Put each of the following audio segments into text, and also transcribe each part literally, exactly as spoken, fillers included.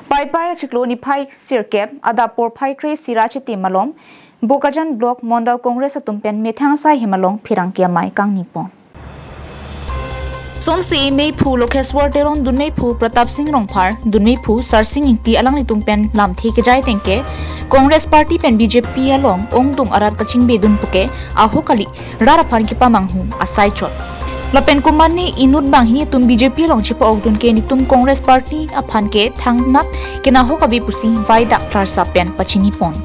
Paipai achiklo niphai sirkep adap porphai kre-isi ra chitim malom Bokajan Block Mondal Congress atum pen methang asai hem along pherangke amei kangni pon. Sonsi meiphu Lokheswar Teron, dunmeiphu Pratap Singh Rongphar, dunmeiphu Sarsing Ingti alanglitum pen lamthe kejai ateng ke Congress Party pen B J P along ongdung arat kachingbedun puke ahok kali rat aphan kepamanghu asai chot. Lapen komatne inut banghini atum B J P along chepa-okdun ke netum Congress Party aphan ke thangnat kenahok ave pusi vaidak tharsap pen pachini pon.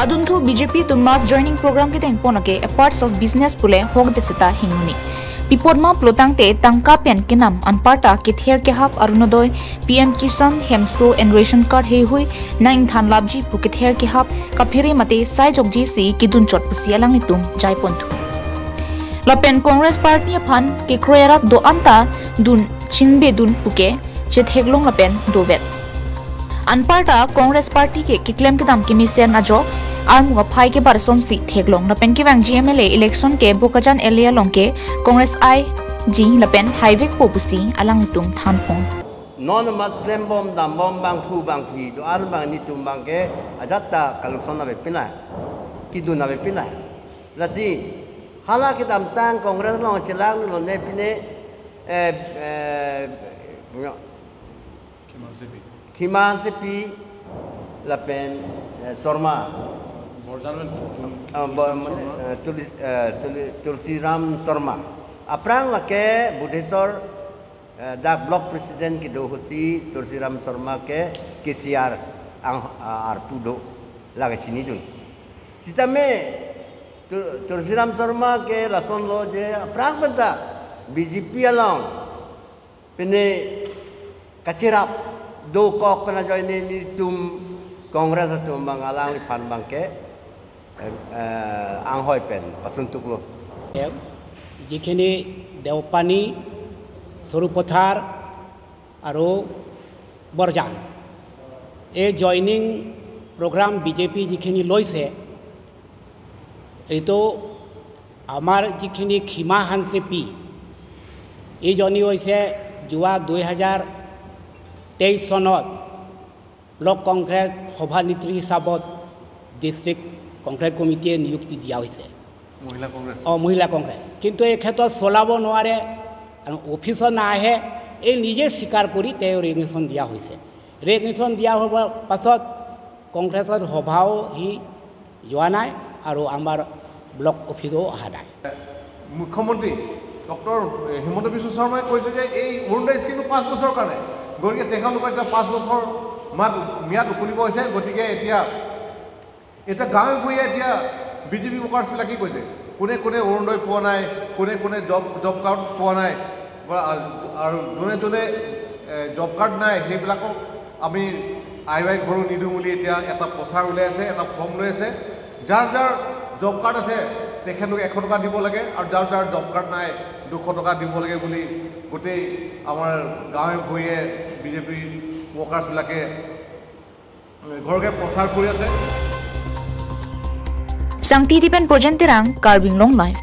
Adunthu B J P atum mass joining program kedeng pon ake a parts of business pule hokdet seta hingnuni. Pi apot ma pulotangte tangka pen kenam anparta kether kehap Orunodoi, P M Kisan, Hemso and ration card heihui nang ingthan lapji pu kether kehap kaphere mate sai jokji si kedun chot pusi alanglitum jai ponthu. Lapen Congress Party aphan kekroi arat do-an ta dun chingbedun puke chetheklong lapen dovet. Anparta Congress Party ke keklem kedam kemesen ajok armu aphai kebar sonsi theklong lapen kevangji M L A election ke Bokajan area along ke Congress aiji lapen haivekpo pusi alanglitum than pon. Non amat klembom dambom bangphu bangphi do-an bang netum abang ke ajat ta kalukson ave pinai, kedun ave pinai. Lasi hala kedamtang Congress along chelangdunlo ne pine, eh, eh, Khiman Hansepi lapen, eh, Sharma. Borjan pen Tul-, Ah, Bo-, Tulsiram Sharma. Eh, Tulis-, eh, Tuli-, Tulsiram Sharma. Aphrang lake Budheswar, eh, dak block president kedo ahutsi Tulsiram Sharma ke K C R ang, ah, arpu do lake chinidun. Sitame Tu-, Tulsiram Sharma ke lasonlo je aphrang penta B J P along pine kacherap dokok pen ajoine netum Congress atum abang alangliphan abang ke, eh, eh, anghoi pen pasuntuklo. যিখিনি দেওপানী, সৰুপথাৰ আৰু বৰজান, এই joining programme BJP যিখিনি লৈছে, এইটো আমাৰ যিখিনি খিমা হানচেপি, এইজনী হৈছে যোৱা দুই হাজাৰ তেইছ চনত ব্লক কংগ্ৰেছ সভানেত্ৰী হিচাপত ডিষ্ট্ৰিক্ট কংগ্ৰেছ কমিটিয়ে নিযুক্তি দিয়া হৈছে। মহিলা কংগ্ৰেছ। অ, মহিলা কংগ্ৰেছ। কিন্তু এই ক্ষেত্ৰত চলাব নোৱাৰে, আৰু অফিচত নাহে, এই নিজে স্বীকাৰ কৰি তেওঁ ৰেজিগনেশ্যন দিয়া হৈছে। ৰেজিগনেশ্যন দিয়া হোৱাৰ পাছত কংগ্ৰেছৰ সভাও সি যোৱা নাই আৰু আমাৰ ব্লক অফিচো অহা নাই। মুখ্যমন্ত্ৰী ডক্টৰ হিমন্ত বিশ্ব শৰ্মাই কৈছে যে এই অৰুণোদয় স্কিমটো পাঁচ বছৰৰ কাৰণে, গতিকে তেখেতলোকে এতিয়া পাঁচ বছৰ মাত, ম্যাদ উকলিব হৈছে। গতিকে এতিয়া, এতিয়া গাঁৱে ভূঞে এতিয়া বিজেপি ৱৰ্কাৰ্ছবিলাকে কৈছে, কোনে কোনে অৰুণোদয় পোৱা নাই, কোনে কোনে জব, জব কাৰ্ড পোৱা নাই, বা আৰু, আৰু যোনে যোনে, এ, জব কাৰ্ড নাই, সেইবিলাকক আমি আই ৱাই ঘৰো নিদিওঁ বুলি এতিয়া এটা প্ৰচাৰ ওলাই আছে, এটা ফৰ্ম লৈ আছে। যাৰ যাৰ জব কাৰ্ড আছে, তেখেতলোকে এশ টকা দিব লাগে, আৰু যাৰ যাৰ জব কাৰ্ড নাই, দুশ টকা দিব লাগে বুলি গোটেই আমাৰ গাঁৱে ভূঞে বিজেপি ৱৰ্কাৰ্ছবিলাকে, এ, ঘৰকে প্ৰচাৰ কৰি আছে। Sangti Tipen Projen Terang, Karbi Anglong Live.